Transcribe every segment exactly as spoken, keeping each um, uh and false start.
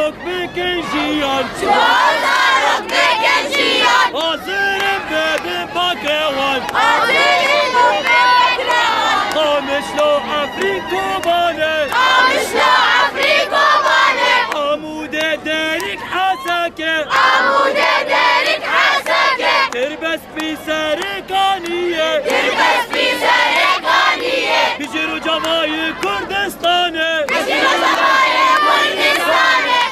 Bikin jiyan. Ji bo zarok bikin jiyan. Hazir in bibin pakewan. Hazir in bibin pakewan. Qamişlo Efrîn Kobanê. Qamişlo Efrîn Kobanê. Amûdê Derîk Heseke. Amûdê Derîk Heseke. Tirbest pî serê kaniyê. Tirbest pî serê kaniyê. Bijî rojavayê Kurdistanê. Bijî rojavayê Kurdistanê.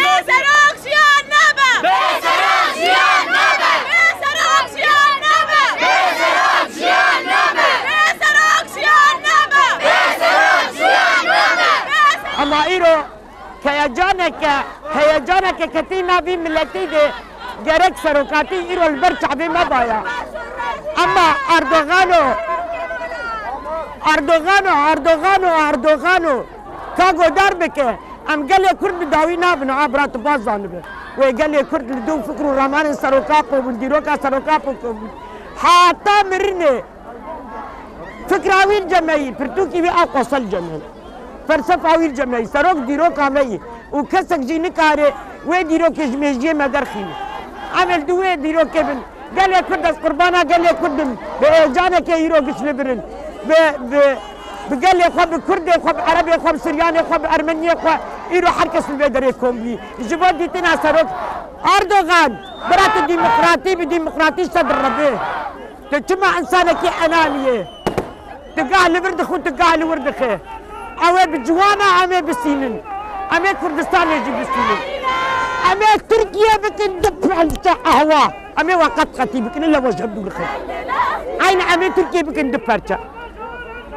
Bê serok jiyan nabe! Bê serok jiyan nabe! Bê serok jiyan nabe! Bê serok jiyan nabe! Bê serok jiyan nabe! Bê serok jiyan nabe! Bê serok Hema îro heyecaneke, heyecaneke ketî navî miletî de gerek serokatî îro li ber çavê me daya. Ama Erdogano, Erdogano, Erdogano, Erdogano ka godar bike. Em gelê Kurd bi dawî nabin, a bira tu baş zanibe. Wê gelê Kurd li dû fikr û ramanên seroka qobûn, dîroka seroka qobûn. Heta mirinê. Fikra wî li cem me yî, pirtûkî wî a qosel cem me. Felsefa wî li cem me yî, serok dîroka me yî. Û kesek jî nikare wê dîrokê ji mêjiyê me derxîne. Em ê li dû wê dîrokê bin. Gelê Kurd, ez qurbana gelê Kurd im. Bi heyecanekê îro giş li vir in. Bi, bi, bi gelê xwe, bi Kurdê xwe, bi Erebê xwe, bi Siryanê xwe, bi Ermeniyê xwe îro her kes li vê derê kom bî. Ji bo dîtina serok Erdogan, bira tu demokratî bi demokratî ji te direve. Tu çima insanekî enanî yê? Tu gah li vir dixwe, tu gah li wir dixe. Ew ê bi ciwana em ê bisînin. Em ê Kurdistanê jî bisînin. Em ê Tirkiye bikin du parçe ehwa. Em ê we qet qetî bikin, illa we ji hev dûr dixe. Eyn em ê Tirkiye bikin du parçe.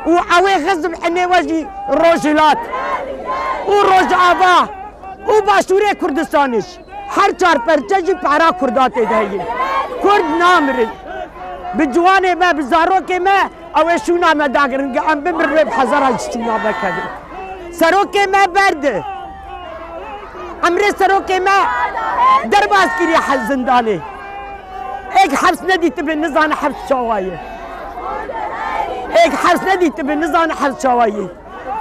Û ew ê xizm enê we jî Rojhilat û Rojava û Başûrê Kurdistanê jî. Her çar perçe jî para Kurda tê de heye. Kurd namirin. Bi ciwanê me, bi zarokê me, ew ê şûna me dagirin, ge em bimirin wê bi hezara ji şûna me kevin. Serokê me berde. Emrê serokê me derbas kiriye he-, zindanê. Êk heps nedîtibe, nizane heps çawa ye. Êk heps nedîtibe, nizane heps çawa ye.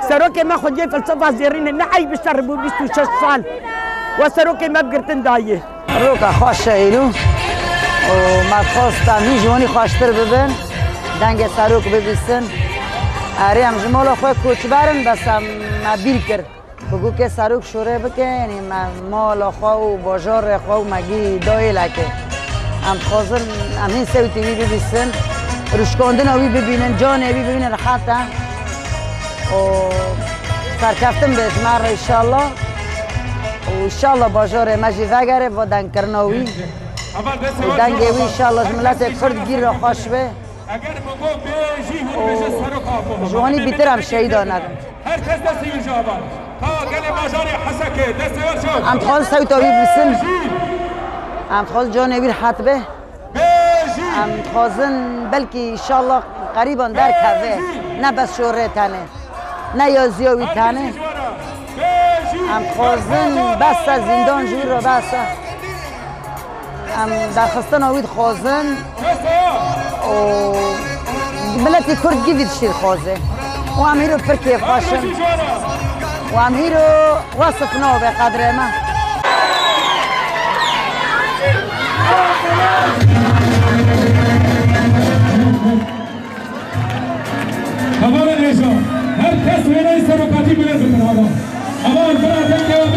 Serokê me xwediyê felsefa zêrîn e, ne eyb e şer bû bîst û şeş sal. We serokê me bi girtin dayê. Roka xweş e îro û me dixwest em hîn ji wanî xweştir bibin, dengê serok bibîsin. Erê, em ji mala xwe koçber in, bes em me bîr kir. Ku gukê serok şûrê bike, yanî me mala xwe û bajarê xwe û me gî dayê leke. Em dixwazin em hîn sewtê wî bibîsin, rûşkandina wî bibînin, canê wî bibînin, rehet e. Û serkeftin be ji me re înşallah. Û înşallah bajarê me jî vegere va dengkirina wî. Û dengê wî înşallah ji miletê Kurd gîr re xweş be. Eger min got bê jî hûn bêjin serok Apo. Ji wanî bîtir em şehîda nebin. Her kes destê wî ji avan. Ta gelê bajarê Hesekê destê wer çaw. Em dixwazin sewta wî bibîsin. Em dixwazin canê wî rehet be. Bê jî. Em dixwazin belkî înşallah qerîban derkeve. Bê jî. Ne bes şorê tenê. Ne yaziya wî tenê. Em dixwazin bes e, zîndan ji wî re bes e. Em derxistina wî dixwazin û miletî Kurd gî vî tiştî dixwaze. Û em hîro pir kêfxweş in. Û em hîro wesif nabe qedrê me. Hevalên hêja, her kes wêneyê serokatî bilind bikin hava. Heval, bira dengê we